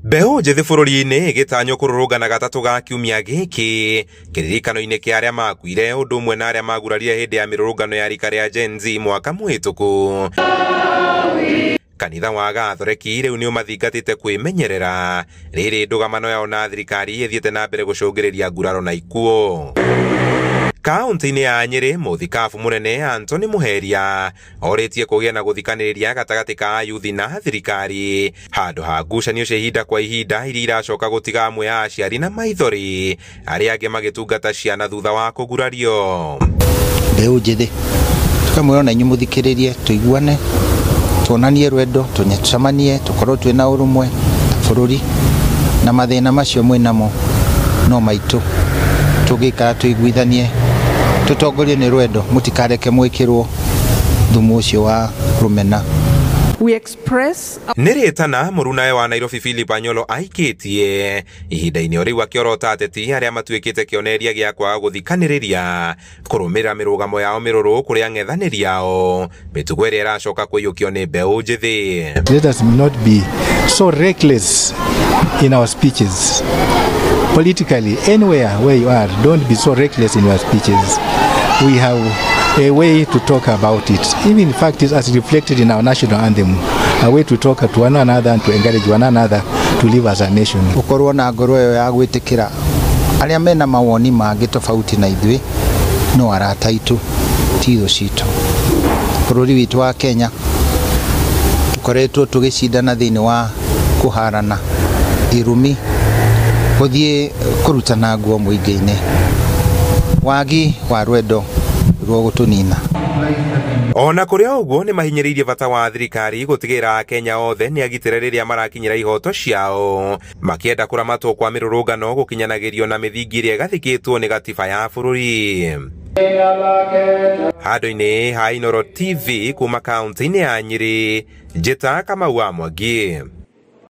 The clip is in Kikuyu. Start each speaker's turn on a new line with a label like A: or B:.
A: Mbeũ njĩthĩ bũrũri-inĩ ĩgĩtanywo kũrũrũngana gatatũ ga kiumia gĩkĩ kĩririkano-inĩ kĩa arĩa makuire ũndũ ũmwe na arĩa magurarire hĩndĩ ya mĩrũrũngano ya rika rĩa Gen Z mwaka mũhĩtũku. Kanitha wa Gathoreki rĩu nĩ ũmathingatĩte kwĩmenyerera rĩrĩ ndũgamano yao na thirikari ĩthiĩte na mbere gũcũngĩrĩria nguraro na ikuũ. Kaunti-inĩ ya Nyĩrĩ, mũthikabu mũnene Anthony Muheria orĩtie kũgĩa na gũthikanĩrĩria gatagatĩ ka ayuthi na thirikari handũ ha ngucanio cia ihinda kwa ihinda iria iracoka gũtiga amwe a aciari na maithori arĩa angĩ magĩtungata ciana thutha wa kũgurario.
B: Mbeũ njĩthĩ tũkamwĩra ona inyuĩ mũthikĩrĩrie, tũiguane, tuonanie rwendo, tũcemanie, tũkorwo twĩna ũrũmwe ta bũrũri, na mathĩna macio mwĩnamo no maitũ, tũngĩikara tũiguithanie, tũtongorio nĩ rwendo, mũtikareke mwĩkĩrwo thumu ũcio wa rũmena.
C: We express
A: Nĩ rĩtana mũrunawe wa Nairobi Philip Anyolo aikĩtie ihinda-inĩ o rĩu akĩorota ateti arĩa matuĩkĩte kĩonereria gĩa kwaga gũthikanĩrĩria kũrũmĩrĩra mĩrũgamo yao mĩrũrũ kũrĩ ang'ethanĩri ao, mĩtugo ĩrĩa ĩracoka kũiyũkio nĩ mbeũ njĩthĩ.
D: Let us not be so reckless in our speeches. Politically, anywhere where you are, don't be so reckless in your speeches. We have a way to talk about it. Even in fact, it's as reflected in our national anthem, a way to talk to one another and to encourage one another to live as a nation.
B: Ũkorwo na ngoro ĩyo ya gwĩtĩkĩra arĩa mena mawoni mangĩ tofauti na ithuĩ no arata aitũ, ti thũ citũ. Bũrũri witũ wa Kenya tũkoretwo tũgĩcindana thĩinĩ wa kũharana irumi, gũthiĩ kũrutana nguo mũingĩ-inĩ, wagi wa rwendo rwo gũtũnina.
A: Ona kũrĩ o ũguo nĩ mahinyĩrĩirie bata wa thirikari gũtigĩrĩra Akenya othe nĩ agitĩre rĩrĩa marakinyĩra ihoto ciao, makĩenda kũramatwo kwa mĩrũrũngano gũkinyanagĩrio na mĩthingi ĩrĩa ĩgathĩkĩtwo nĩ gatiba ya bũrũri. Handũ-inĩ ha Inooro TV kuma kaunti-inĩ ya Nyĩrĩ, Njĩta Kamau wa Mwangi.